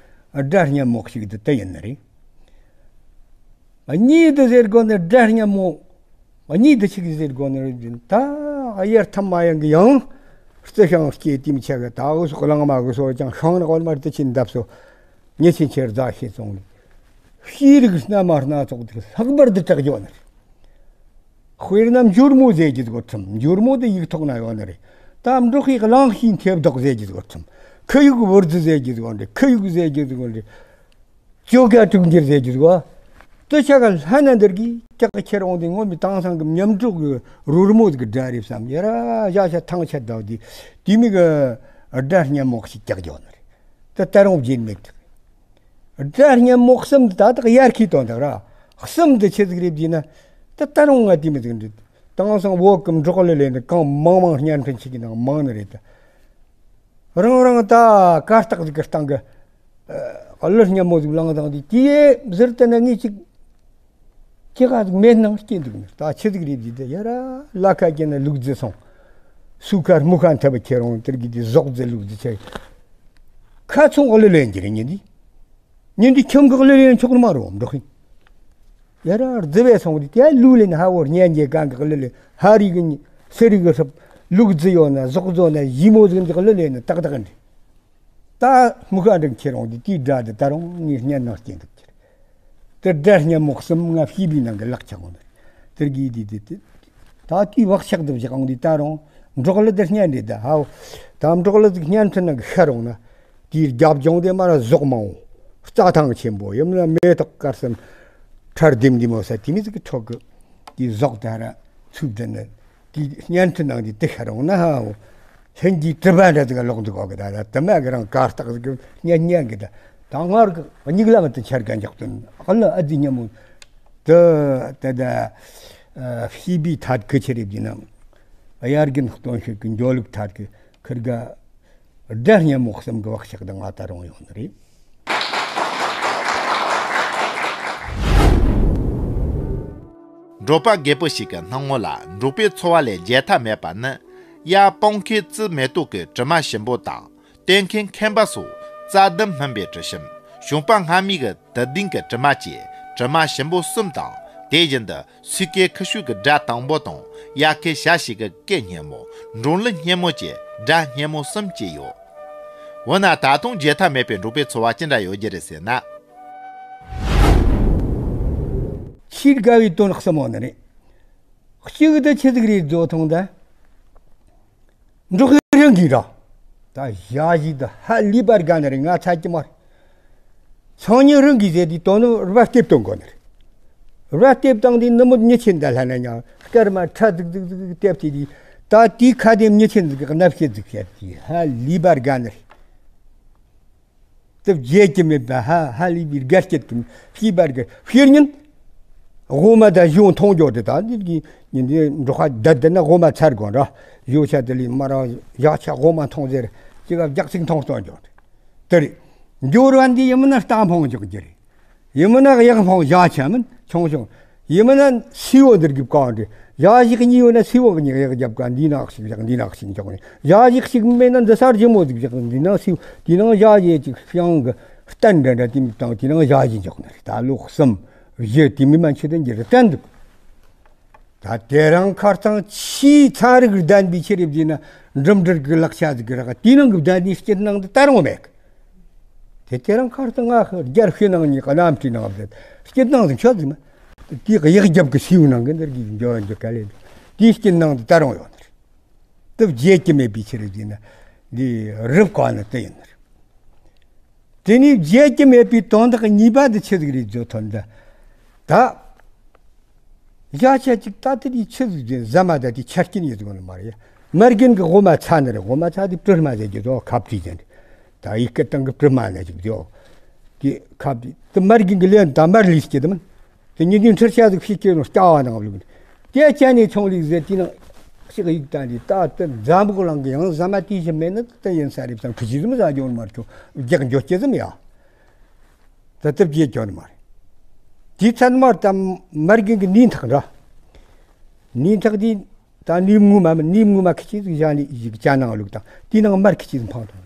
སྒྲ་སྙན་མོ་ཞིག་དེ་དེ་ཡིན་ནི་རེད། གཉིས་དེ་ཟེར་དགོས་ནི་སྒྲ་སྙན་མོ། གཉིས་དེ་ཆི་གི་ཟེར་དགོས་ནི་རེད་ཟེར་ན། ད་དབྱར་ཐ་མ་ཡང་གི་ཡང་། རྩི་ཤིང་སྐྱེས་དེ་མི་ཆ་གི་ད་འུ་སོགས་གླང་མ་གི་སོ་ཀྱང་ཤིང་ནགས་འོལ་མར་དུ་ཕྱིན་འདབས་སོ། ཉི་ཆེན་ཆེར་རྫ་ཤེས་སོང་ནས། ཤེས་རིག་སྣ་མ་སྣ་ཚོགས་དེ་ལྷག་པར་དུ་དྲག་འཇོག་ནི་རེད། དཔེར་ན་འཇུར་མོ་ཟེར་གྱི་ཟིག་གོ་ཁྲིམས། འཇུར་མོ་དེ་ཡིག་ཐོག་ན་ཡོད་ནི་རེད། ད་འབྲོག་ཁའི་གླང་ཤིང་ཐེབས་རྡོག་ཟེར་གྱི་ཟིག་གོ་ཁྲིམས། ཁུ་ཡུག་བུར་རྫི་ཟེར་གྱི་ཟིག་གོ་འདྲེ། ཁུ་ཡུག་ཟེར་གྱི་ཟིག་གོ་འདྲེ། ཅོ་ག་དྲུག་འགྱུར་ཟེར་གྱི་ཟིག་གོ། དེ་ཆ་ག་ལྷ་ན་འདིར་གྱི་ཀྱག་ཁྱེར་འོང་དེ་ངོ་མི་དྭངས་སང་གི་མཉམ་དྲུག་གི་རོལ་མོ་ཟིག་གི་སྒྲ་རེད་བསམ། ཡ་ར་བཞག་ཆ་ཐང་ཆ་ཟླ་བ་དེ་དེ་མིག་གི་སྒྲ་སྙན་མོ་ཞིག་ཀྱག་འཇོག་ནི་རེད། དེ་ད་རུང་བརྗེད་མེད་དེ། སྒྲ་སྙན་མོ་གསུམ་དེ་ད་དག་ཡར་ཁྱེར་དོན་དག་ར། གསུམ་དེ་ཆི་ཟིག་རེད་བགྱིས་ན། དེ་ད་རུང་ང་དེ་མི་ཟིག་འདྲི། དེང་སང་བོད་ཀྱི་འབྲོག་གླུ་ལེན་ནི་གང་མང་མང་བརྙན་འཕྲིན་ཞིག་གི་ནང་མང་ནི་རེད་དེ། རང་རང་ད་གར་སྟེགས་ཟིག་གི་སྟེང་གི་གླུ་སྙན་མོ་ཟིག་བླངས་དང་དེ་དེ་ཟུར་དེ་ན་ངས་ཅིག་ཁྱེད་ག་ཟིག་མེད་སྣང་སྐྱེ་འདུག་ནི། ད་ཆི་ཟིག་རེད་བགྱིས་དེ་ཡ་ར་ལ་ཁ་སྐྱེ་ན་ལུག་རྫི་སོང་། སུ་ཁ་སྨུ་ཁ་འཐབ་པ་ཁྱེར་འོང་དེར་གི་དེ་ཟོག་རྫི་ལུག་རྫི་ཆེ། ཁ་ཚོང་གླུ་ལེན་གྱི་རེད་ཉིན་དེ། ཉིན་དེ་ཁྱིམ་གི་གླུ་ལེན་ཆོག་ནི་མ་རེད་འབྲོག་ཁྱིམ། ཡ་ར་རྫི་བས་སོང་དེ་དེ་ལུག་ལེན་ཧ་བོ་སྙན་རྒྱལ་གང་གི་གླུ་ལེན་ཧ་རི་གི་ནི་སེ་རི་གི་ཧྲབ་ལུག་རྫི་ཡོད་ན་ཟོག་རྫི་ན་ཞི་མོ་ཟིག་འདི་གླུ་ལེན་ནི་ཏག་ཏག་འདི། ད་སྨུ་ཁ་འདྲ་ཁྱེར་འོང་དེ་དེའི་སྒྲ་དེ་ད་རུང་ངས་སྙན་ནང་སྐྱེ་འདུག་ཁྱེར། དེ་སྒྲ་སྙན་མོ་གསུམ་ང་བཤིས་པའི་ནང་གི་ལག་ཆགས་འོང་དེ་དེར་གི་དེ་དེ་དེ། ད་དེའི་བག་ཆགས་དེ་བཞག་འོང་དེ་ད་རུང་འབྲོག་གླུ་དེ་སྙན་རེད་ད་ཧའོ། ད་འབྲོག་གླུ་དེ་སྙན་ཚུལ་ནང་གི་ཤར་འོང་ན། དེའི་རྒྱབ་ལྗོངས་དེ་མར་ཟོག་མང་བོ། རྩྭ་ཐང་ཆེན་པོ་ཡིན་ན་མེ་ཏོག་དཀར་གསུམ། ཁྲ་ལྡེམ་ལྡེམ་མོ་ས་དེ་མི་ཟིག་གི་ཁྲོད་གི། དེའི་ཟོག་དེ་ར་ཚུགས་དེ་ནི། དེའི་སྙན་ཚུལ་ནང་དེ་དེ་ཤར་འོང་ན་ཧའོ། ལྷུན་གྱིས་གྲུབ་པ་འདྲ་ཟིག་ལོག་འདུག་གོ་གི་ད་ད་དེ་མ་གི་རང་གར་སྟེགས་ཟིག་གི་སྙན་སྙན་གི་ད། ད་སྔར་གི་སྙིགས་ལམ་དུ་འཆར་ག་འཇོག་དོན་ཨ་ལ་ཨ་ཙི་སྙན་མོ། དེ་དེ་ད་བཤིས་པའི་ཐད་ཀི་ཆི་རེད་བགྱིས་ན། དབྱར་དགུན་སྟོན་ཤུགས་ཀྱི་འགྲོ་ལུགས་ཐད་ཀི་ཁིར་ག་སྒྲ་སྙན་མོ་གསུམ་གི་བག་ཆགས་དེ་ང་ད་རུང་ཡོང་ནི་རེད། འབྲོག་པ་རྒད་པོ་ཞིག་གི་སྣང་ངོ་ལ་འབྲོག་པའི་འཚོ་བ་ལས་བརྗེད་ཐབས་མེད་པ་ནི། ཡར་སྤང་ཁའི་རྩི་མེ་ཏོག་གི་དྲི་མ་ཞིམ་པོ་དང་། སྟོན་ཁའི་ཁན་པ་སོགས་རྩྭ་ལྡུམ་སྨིན་པའི་དྲི་ཞིམ། གཞོང་པ་སྔ་མའི་གི་དུ་ལྡིང་གི་དྲི་མ་བཅས་དྲི་མ་ཞིམ་པོ་གསུམ་དང་། དེ་བཞིན་དུ་སོས་ཀའི་ཁུ་ཤུ་གི་སྒྲ་དྭངས་པོ་དང་། དབྱར་ཁའི་བྱ་ཞིག་གི་སྐད་སྙན་མོ། འབྲོང་གླུ་སྙན་མོ་བཅས་སྒྲ་སྙན་མོ་གསུམ་བཅས་ཡོད། འོ་ན་ད་དུང་བརྗེད་ཐབས་མེད་པའི་འབྲོག་པའི་འཚོ་བ་ཅི་འདྲ་ཡོད་རྒྱུ་རེད་ཟེར་ན། ཁྱིར་དགའ་བའི་དོན་གསུམ་ཡོད་ནི་རེད། གཅིག་དེ་ཆི་ཟིག་རེད་ཟེར་ཐོང་ད། འབྲོག་ཁའི་རང་གིས་ར། ད་ཞ་ཡི་ད་ཧ་ལས་པར་དགའ་ནི་རེད། ང་ཚ་གི་མ་རེད། སང་ཉིན་རང་གིས་ཟེར་དུས་དོ་ནི་རྦ་ལྟེབ་གཏོང་དགོས་ནི་རེད། རྦ་ལྟེབ་བཏང་དུས་ནུབ་མོ་ཉི་ཆེན་ད་ལྷ་ན་ཉང་སྐར་མ་ཁྲ་ཟིག་ཟིག་ཟིག་ལྟེབ་ཅིག་དུས། ད་དེའི་ཁ་དེ་ཉི་ཆེན་ཟིག་གི་གནམ་གཤིས་ཟིག་བཤད་དུས་ཧ་ལས་པར་དགའ་ནི་རེད། དེ་བརྗེད་ཀྱི་མེད་པ་ཧ་ཧ་ལས་པའི་དགའ་སྐྱིད་དུ་ཕྱིས་པར་གི་ཕྱིར་ཉིན། དབུ་མ་དང་གཞུང་མཐོང་རྒྱུ་དེ་དང་འདི་གི་ཉིན་དེ་འབྲོག་ཁ་བསྡད་དེ་ན་དབུ་མ་ཚར་དགོས་འདྲ། གཞུང་ཆ་དེ་ལས་མ་ར་ཡག་ཆ་དབུ་མ་མཐོང་ཟེར་ཅི་ག་རྒྱག་ཚིག་མཐོང་སྟོན་རྒྱུ་དེ་རེད། འབྱོར་བ་འདི་ཡིན་མིན་ན་རྟ་འཕང་འཇོག་རྒྱུ་རེད། ཡིན་མིན་ན་གཡག་འཕང་བཞག་ཆ་མིན་ཆུང་ཆུང་། ཡིན་མིན་ན་སེའུ་འདིར་གི་བཀའ་འདྲི། ཡ་ཞིག་གཉིས་ཡོད་ན་སེའུ་གཉིས་གཡག་རྒྱབ་ག་འདི་ནག་ཞིག་བཞག་འདི་ནག་ཞིག་འཇོག་ནི། ཡ་ཞིག་ཞིག་མེད་ན་འདི་སར་ཇི་མོ་ཟིག་བཞག་འདི་ནང་སེའུ་འདི་ནང་ཡ་ཡེ་ཅིག་ཤང་གི་རྟ་འདྲ་འདྲ་དེ་མི་བཏང་དེ་ནང་ཡ་ཞིག་འཇོག་ནི་རེད། ད་ལོ་གསུམ་བཞི་དེ་མི་མ་འཆི་དེ་འགྱུར་བསྟན་འདུག་ད་དེ་རང་ཁར་ཚང་ཆེས་ཚན་རིག་ལྡན་པའི་ཆི་རེད་བཟླས་ན་འགྲིམ་འགྲུལ་གི་ལག་ཆ་ཟིག་གི་རག་དེའི་ནང་གི་བདག་ནི་སྐྱིད་སྣང་དུ་ད་རུང་མེད་གི། དེ་དེ་རང་ཁར་ཚང་ང་རྒྱལ་ཤི་ནང་ཉིད་ཀ་གནམ་གྲུའི་ནང་བཟླས་སྐྱིད་སྣང་དུ་ཆོད་ཟིག་མ། དེའི་གཡག་རྒྱབ་ཀྱི་སེའུ་ནང་གི་འདིར་གི་འཇོ་འཇོ་ག་ལེ་དེའི་སྐྱིད་སྣང་དུ་ད་རུང་ཡོད་ནི་རེད། དེ་བརྗེད་ཀྱི་མེད་པའི་ཆི་རེད་བཟླས་ན་འདི་རིབ་ག་ནི་དེ་ཡིན་ནི་རེད། དེ་ནས་བརྗེད་ཀྱི་མེད་པའི་དོན་དག་གཉིས་པ་འདི་ཆི་ཟིག་རེད་བཟླས་ཐོན་ད། ད། བཞག་ཆ་ཅིག་ད་དེ་དེའི་ཆི་ཟིག་རེད་ཟ་མ་ད་དེ་ཆ་རྐྱེན་ཡོད་ཟིག་ནི་མ་རེད། མ་རྒན་གི་དབུ་མ་ཚ་ནི་རེད། དབུ་མ་ཚ་དེ་པྲི་མ་ཟེར་གྱི་དོ་ཁ་པྲི་ཟེར་ནི། ད་ཡི་གེ་སྟེང་གི་པྲི་མ་ནི་ཅིག་དེའོ། དེ་ཁ་པྲི་དེ་མ་རྒན་གི་ལན་ད་མར་ལིས་ཀྱི་དེ་མིན། དེ་ཉིན་དུས་འཕྲུལ་ཆ་ཟིག་ཕྱི་སྐྱེ་ནོ་སྐྱ་བ་ནང་བླུགས་ནི། དེ་ཅན་ནས་ཆུང་ལིག་ཟེར་དེ་ནང་ཞིག་ཡིག་ད་འདི་ད་དེ་འཛམ་བུ་གླིང་གི་ཡང་ཟ་མ་དེའི་ཞིག་མེད་ནི་དེ་ཡིན་ས་རེད་བསམ་ཁུ་ཆི་ཟིག་མི་ཟ་རྒྱུ་ནི་མ་རེད། ཁྱོད་རྒྱག་འཇོ་སྐྱེ་ཟིག་མི་ཡ། ད་དེ་བརྗེད་ཀྱོ་ནི་མ་རེད། དེའི་ཚད་མར་དམ་མར་རྒན་གི་ནི་ཐག་འདྲ། ནི་ཐག་དེ་ད་ནི་ངུ་མ་མི་ནི་ངུ་མ་ཁི་ཆི་ཟིག་བཞག་ནི་ཡིག་ཅ་ནང་ལུག་དང་དེའི་ནང་མར་ཁི་ཆི་ཟིག་འཕང་དང་།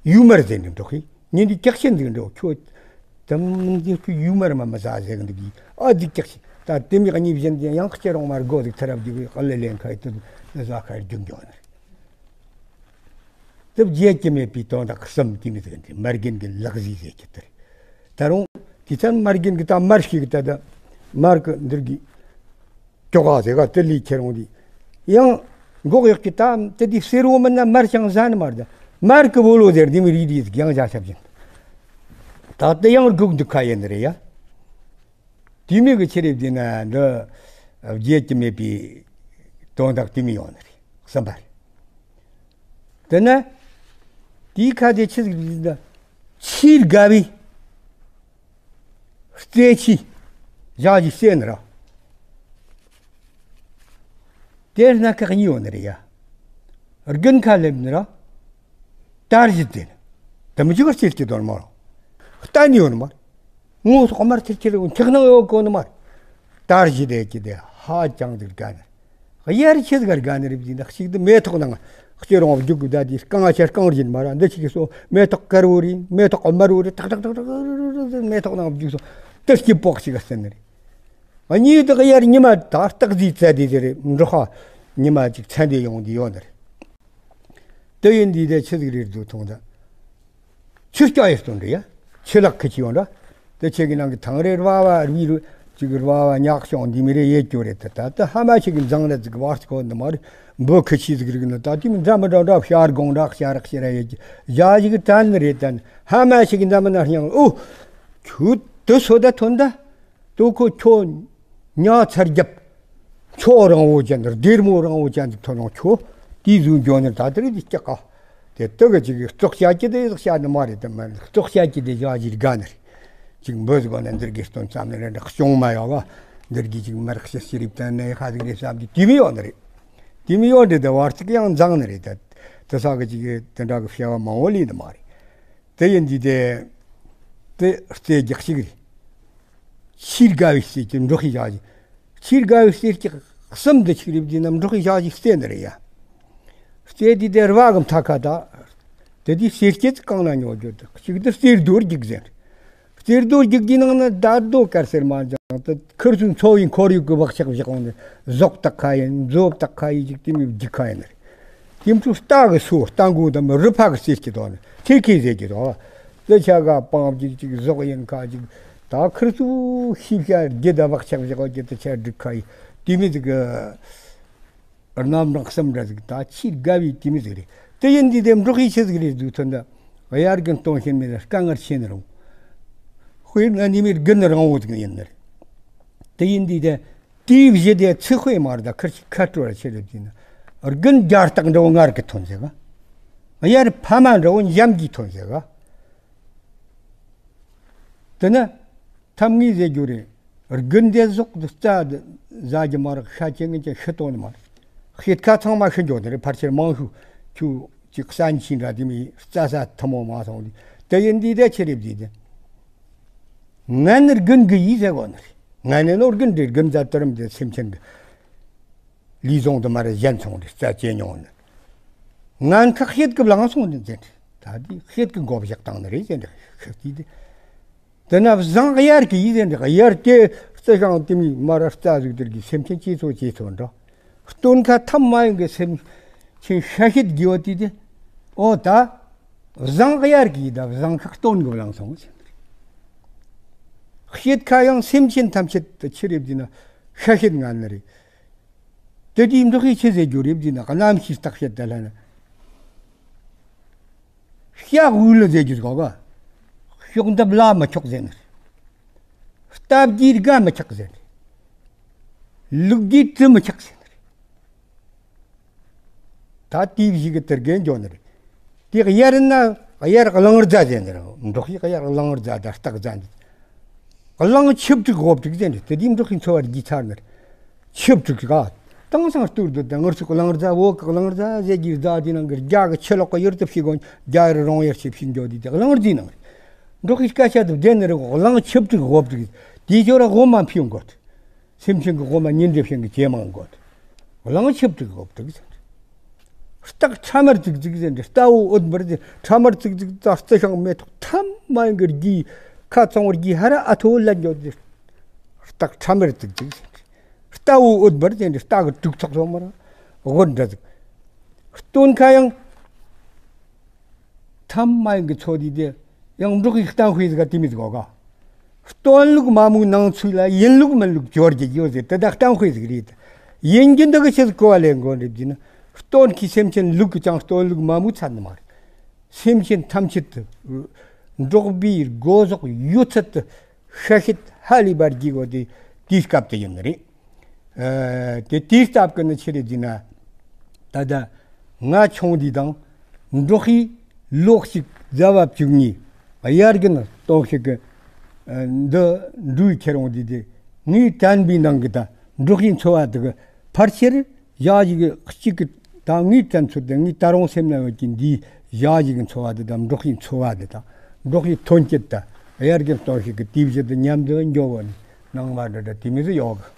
ཡུ་མར་ཟེར་ནི་འགྲོ་གི། ཉིན་དུ་ཀྱག་ཤིན་ཟིག་འགྲོ་ཁྱོད། དམ་འདི་ཁྱོད་ཡུ་མར་མ་མི་ཟ་ཟེར་གི་འདུག་གི་ཨ་ཟིག་ཀྱག་ཤིན་ད་དེ་མི་གཉིས་བཞིན་དེ་ཡང་ཁྱེད་རང་མར་སྒོ་ཟིག་ཐ་རབ་རྒྱུག་གི་ཨ་ལེ་ལེན་ཁ་ཡི་དུ་ཟ་ཁ་རྒྱུག་འགྱོ་ནི་རེད། དེ་བརྗེད་ཀྱི་མེད་པའི་དོན་དག་གསུམ་དེ་མི་ཟེར་གི་འདི་མར་རྒན་གི་ལག་ཟིག་ཟེར་གྱི་དེ་རེད། ད་རུང་དེ་ཚན་མར་རྒན་གི་ད་མར་ཤིག་ད་ད་མར་གི་འདིར་གི་ཅོག་ག་ཟེ་ག་དེ་ལི་ཁྱེར་འོང་དེ། ཡང་འགོག་ཡག་གི་ད་དེ་དེ་སེར་བོ་མིན་ན་མར་ཅང་ཟ་ནི་མར་ད་མར་གི་བོ་ལོ་ཟེར་དེ་མི་རིག་རིག་ཡང་བྱ་ཞབས་ཅན། ད་དེ་ཡང་སྒུག་འདུག་ཁ་ཡིན་ནི་རེད་ཡ། དེ་མི་གི་ཆི་རེད་བཟླས་ན་འདི་བརྗེད་ཀྱི་མེད་པའི་དོན་དག་དེ་མི་ཡོང་ནི་རེད། གསུམ་པ་རེད། དེ་ན་དེའི་ཁ་དེ་ཆི་ཟིག་རེད་ན་ཆེས་དགའ་བའི། རྩེ་ཆི། ཞག་གི་རྩེ་ནི་ར། དེར་སྣ་ཁ་གཉིས་ཡོད་ནི་རེད་ཡ། དགུན་ཁ་སླེབས་ནི་ར། དར་གཞི་དེ་ནི། དམ་ཆུ་ག་རྩེ་སྐྱི་དོར་མ་ར། གཏན་ཡོད་ནི་མ་རེད། ངོ་སོག་དམར་ཐིར་ཁྱེར་འཁྱག་སྣང་ཡོད་གོ་ནི་མ་རེད། དར་གཞི་དེ་ཀྱི་དེ་ཧ་ཅང་ཟིག་དགའ་ནི། གཡར་ཆེ་ཟིག་དགའ་ནི་རེད་ཟེར་ན་གཅིག་ཏུ་མེ་ཏོག་ནང་སྐྱེ་རུང་རྒྱུག་གི་ད་དེ་རྐང་ཆ་རྐང་རྒྱུན་མ་ར་འདི་ཆི་གི་སོ་མེ་ཏོག་དཀར་བོ་རེད། མེ་ཏོག་དམར་བོ་རེད། ཏག་ཏག་ཏག་ཏག་མེ་ཏོག་ནང་རྒྱུག་སོ་དེ་སྐྱིད་པོ་ཞིག་ག་སེ་ནི་རེད། གཉིས་དག་གཡར་ཉི་མ་ད་སྟག་རྫིས་བཙལ་དེ་དེ་རེད། འབྲོག་ཁ་ཉི་མ་ཅིག་ཚན་དེ་ཡོང་དེ་ཡོད་ནི་རེད། དེ་ཡིན་དུས་དེ་ཆི་ཟིག་རེད་འདུག་མཐོང་ད། ཆུ་སྐྱ་ཡི་སྟོན་འདྲ་ཡ། ཆུ་ལག་ཁི་ཆི་ཡོང་འདྲ། དེ་ཆེ་གི་ནང་གི་ཐང་རེ་ར་བ་རུའི་རུ་ཅིག་ར་བ་ཉག་ཤོང་འདི་མི་རེ་ཡེ་ཅོ་རེད། ད་ད་ད་ཧ་མ་ཆེ་གི་འཛང་ར་ཟིག་བར་སྐོ་འདི་མ་རེད། འབུ་ཁི་ཆི་ཟིག་རིག་ནི་ད་དེ་མི་འདྲ་མི་འདྲ་འདྲ་ཤར་དགོང་འདྲ་ཤར་རག་ཤེ་ར་ཡེ་ཅི་ཡ་ཞིག་གི་དྲན་ནི་རེད། ད་ཧ་མ་ཆེ་གི་འདྲ་མི་ན་སྙིང་ཨོ། ཁྱོད་དུ་སོ་ད་ཐོན་ད། དོ་ཁོ་ཁྱོད་ཉ་ཚར་རྒྱབ། མཆོག་རིང་བོ་ཅན་དུ་སྡེར་མོ་རིང་བོ་ཅན་དུ་ཐོན་ནོ་ཁྱོད་དེའི་བཟུང་འགྱོ་ནི་ད་དེ་རེད་དེ་སྐྱག་ག་དེ་དུ་གི་ཅིག་བཙོག་བྱ་ཀྱི་དེ་བཞག་བྱ་ནི་མ་རེད། དེ་མ་བཙོག་བྱ་ཀྱི་དེ་བཞག་གྱི་དགའ་ནི་རེད། ཅིག་འབུ་ཟིག་གོ་ན་འདིར་གི་སྟོན་ཙམ་ནི་རེད། གཅུང་མ་ཡོད་ག་འདིར་གི་ཅིག་མར་ཤི་ཤི་རིབ་དང་ནས་ཧ་ཟིག་རེད་བསམ་གྱི་དེ་མི་ཡོད་ནི་རེད། དེ་མི་ཡོད་འདི་དེ་བར་ཅིག་ཡང་འཛང་ནི་རེད། ད་དེ་ས་གི་ཅིག་དེ་འདྲ་གི་བྱ་བ་མང་བོ་ལས་ནི་མ་རེད། དེ་ཡིན་དུས་དེ། དེ་རྩེ་རྒྱག་ཞིག་རེད། ཆེས་དགའ་བའི་རྩེ་གྱི་འབྲོག་གི་ཞག་ཅིག་ཆེས་དགའ་བའི་རྩེ་གྱི་གསུམ་དུ་ཆིག་རེད་དེ་ན་འབྲོག་གི་ཞག་ཅིག་རྩེ་ནི་རེད་ཡ། རྩེ་དེ་དེ་ར་བ་གི་མཐའ་ཁ་ད། དེ་དེ་རྩེ་སྐྱེ་གང་ན་ཉོ་རྒྱུ་དེ་གཅིག་དེ་རྩེ་རྡོ་རྒྱུག་ཟེར། རྩེ་རྡོ་རྒྱུག་དེའི་ནང་ན་ད་རྡོ་དཀར་སེར་མ་ཅང་དེ་ཁིར་ཚོའི་འཚོ་བའི་ཁོར་ཡུག་གི་བག་ཆགས་བཞག་འོང་དེ་ཟོག་དག་ཁ་ཡིན་མཛོབ་དག་ཁ་ཡིན་ཅིག་དེ་མི་རྒྱུག་ཁ་ཡིན་ནི་རེད། དེ་ཚོ་རྟ་གི་སོ་རྟ་མགོ་དང་རུ་ཕག་གི་རྩེ་སྐྱེ་དོ་ནི་ཐེ་ཁེ་ཟེར་གྱི་དོ། དེ་ཆ་ག་སྤང་ཅིག་ཅིག་ཟོག་ཡིན་ཁ་ཅིག་ད་ཁིར་ཚོ་ཤེས་བྱ་རྒྱུ་ད་བག་ཆགས་བཞག་རྒྱུ་ད་ཆ་སྒྲིག་ཁ་ཡི་དེ་མི་ཟིག་གི་རྣམ་གྲངས་གསུམ་འདྲ་ཟིག་ད་ཆེས་དགའ་བའི་དེ་མི་ཟིག་རེད། དེ་ཡིན་དུས་དེ་འབྲོག་ཡིག་ཆི་ཟིག་རེད་ཟིག་ཐོན་ད། གཡར་དགུན་སྟོན་ཤེས་མེད་དཀའ་ངལ་ཆེ་ནི་རུང་། དཔེར་ན་ནི་མི་དགུན་རིང་བོ་ཟིག་ཡིན་ནི་རེད། དེ་ཡིན་དུས་དེ། དེའི་གཞི་དེ་ཚེ་དཔེ་མར་ད་ཁིར་ཆི་ཁ་སྤྲོ་བ་ཆེ་རེད་དུས་ན། དགུན་རྒྱ་སྟག་འདྲ་བོ་ངར་གི་ཐོན་ཟེར་ག། གཡར་ཕ་མ་འདྲ་བོ་འཇམ་གྱིས་ཐོན་ཟེར་ག། དེ་ནི་ཐབས་ངེས་ཟེར་རྒྱུ་རེད། དགུན་དེ་ཟོག་རྩྭ་ཟ་རྒྱུ་མ་རེད། ཤ་ཅན་ངན་ཅན་ཤི་དོན་མ་རེད། ཤེད་ཁ་ཚང་མ་ཤི་འགྱོ་དེ་རེད། ཕལ་ཆེར་མང་ཤོས་ཁྱོད་ཅིག་གསན་ཆེན་འདྲ་དེ་མི་རྩྭ་ཟ་ཐུན་མོང་མ་སོང་དེ་དེ་ཡིན་དུས་དེ་ཆི་རེད་དེ་དེ། ངན་ནི་དགུན་གི་ཡིད་ཟེར་གོ་ནི་རེད། ངན་ནི་ནོར་དགུན་འདྲེ་དགུན་ཟ་དུ་རིམ་དེ་སེམས་ཅན་གི་ལུས་ཟུངས་དུ་མ་རེད་གཞན་ཚོང་རེད་རྩ་བཅད་མྱོང་ནི། ངན་ཁག་ཤེད་ཀྱི་བླངས་སོང་ནི་ཟེར། ད་དེ་ཤེད་ཀྱི་མགོ་བཞག་བཏང་ནི་རེད་ཟེར་འདྲ་ཤེད་ཀྱི་དེ། དེ་ན་བཟང་གཡར་གྱི་ཡིད་ཟེར་འདྲ་གཡར་དེ་རྩི་ཤིང་དེ་མི་མ་ར་རྩ་ཟུག་དེར་གྱི་སེམས་ཅན་ཅི་ཚོ་ཅི་ཚོ་འདྲ། སྟོན་ཁ་ཐམ་མ་ཡིན་གྱི་སེམས་ཅན་ཤ་ཤེད་དགྱེ་བ་དེ་དེ། ཨོ་ད། བཟང་གཡར་གྱི་ཡིད་ད་བཟང་ཁག་སྟོན་གྱི་བླངས་སོང་ཟེར་འདྲ། ཤེད་ཁ་ཡང་སེམས་ཅན་ཐམས་ཅད་དུ་ཆི་རེད་དེ་ན་ཤ་ཤེད་ངན་ནི་རེད། དེ་དུས་འབྲོག་ཡིག་ཆི་ཟེར་རྒྱུ་རེད་ཟེར་ན་རྣམ་ཤེས་བརྟག་དཔྱད་དེ་ལ་ན། ཤ་འུ་ལ་ཟེར་རྒྱུ་གོ་ག། ཤོག་འདབ་ལ་མི་ཆོག་ཟེར་ནི་རེད། སྟབས་ཀྱིས་དགའ་མི་ཆག་ཟེར་ནི་རེད། ལུག་གིས་བྲི་མི་ཆག་ཟེར་ནི་རེད། ད་དེའི་གཞི་གི་དེར་རྒན་འཇོག་ནི་རེད། དེ་གཡར་ན་གཡར་གླང་རྫ་ཟེར་ནི་རེད། འབྲོག་ཡིག་གཡར་གླང་རྫ་ད་སྟག་རྫ་འདི། གླང་ཆིབས་དྲུག་འོབ་དྲུག་ཟེར་ནི་དེ་དེའི་འབྲོག་ཡིག་འཚོ་བ་རྒྱས་ཚར་ནི་རེད། ཆིབས་དྲུག་ག། དེང་སང་སྟོད་དུ་དེ་ངར་ཚུགས་གླང་རྫ་བོད་གི་གླང་རྫ་ཟེར་གྱི་རྫ་དེ་ནང་གི་རྒྱ་གི་ཆུ་ལོག་གི་ཡུར་དུ་ཕྱིན་གོ་རྒྱ་ཡུར་རོང་ཡུར་ཞིག་ཕྱིན་འགྱོ་དེ་དེ་གླང་རྫའི་ནང་རེད། འབྲོག་གི་སྐད་ཆ་དུ་བདེན་ནི་རེད། གླང་ཆིབས་དྲུག་འོབ་དྲུག་དེ་ཅོ་ར་འོ་མ་ཕིའུ་འགོ་ཐུ། སེམས་ཅན་གྱི་དབུ་མ་ཉིན་རེ་བཞིན་གྱི་ཇེ་མང་དགོས། གླང་ཆིབས་དྲུག་འོབ་དྲུག་ཟེར། སྟག་ཁྲ་མར་ཙིག་ཙིག་ཟེར་འདི་རྟ་བོ་འུད་འབར་ཟེར། ཁྲ་མར་ཙིག་ཙིག་ད་རྩི་ཤིང་མེ་ཏོག་ཐམ་མ་ཡིན་གྱི་རྒྱུ། ཁ་ཚང་བར་རྒྱུ་ཧ་ར་ཨ་ཐོ་ལ་འཇོག་ཟེར། སྟག་ཁྲ་མར་ཙིག་ཙིག་ཟེར། རྟ་བོ་འུད་འབར་ཟེར་འདི་རྟ་གི་དྲུག་ཚོགས་སོ་མར་དབུ་འདྲ་ཟིག། སྟོན་ཁ་ཡང་། ཐམ་མ་ཡིན་གྱི་ཚོ་དེ་དེ་ཡང་འབྲོག་གི་གཏམ་དཔེ་ཟིག་ག་དེ་མི་ཟིག་གོ་ག། སྟོན་ལུགས་མ་མོའི་ནང་ཚུལ་ལ་ཡིན་ལུགས་མིན་ལུགས་སྦྱོར་གྱི་ཡོད་ཟེར་དེ་དག་གཏམ་དཔེ་ཟིག་རེད། ཡིན་གྱི་འདི་གི་ཆེད་གོ་བ་ལེན་དགོས་རེད་ཟེར་ན། སྟོན་གྱི་སེམས་ཅན་ལུགས་ཀྱི་ཅང་སྟོན་ལུགས་མ་མོའི་ཚད་ནི་མ་རེད། སེམས་ཅན་ཐམས་ཅད་དུ། འབྲོག་པའི་སྒོ་ཟོག་ཡོད་ཚད་དུ། ཤ་ཤེད་ཧ་ལས་པར་རྒྱས་དགོས་དེ་དེའི་སྐབས་དེ་ཡིན་ནི་རེད། ཨ། དེ་དེའི་སྟབས་ཀྱིས་ནི་ཆི་རེད་ཟེར་ན། ད་ལྟ་ང་ཆུང་དུས་དང་འབྲོག་ཡིག་ལོ་གཅིག་ཟླ་བ་བཅུ་གཉིས་གཡར་དགུན་སྟོན་ཤེས་ཀྱི་འདི་འགྲོས་ཁྱེར་འོང་དུས་དེ་ངས་དྲན་པའི་ནང་གི་ད་འབྲོག་ཡིག་འཚོ་བ་དེ་གི་ཕལ་ཆེར་ཞག་ཞིག་གཅིག་གི་ད་ངས་དྲན་ཚོད་དེ་ངས་ད་རུང་སེམས་ན་ཡོད་ཀྱི་འདིའི་ཞག་ཞིག་གི་འཚོ་བ་དེ་དང་འབྲོག་ཡིག་འཚོ་བ་དེ་དང་འབྲོག་ཡིག་ཐོན་སྐྱེད་དང་གཡར་དགུན་སྟོན་ཤེས་ཀྱི་དེའི་གཞི་དེ་མཉམ་དུ་འཇོག་གོ་ནི་ནང་མ་འདྲ་འདྲ་དེ་མི་ཟིག་ཡོད་གི།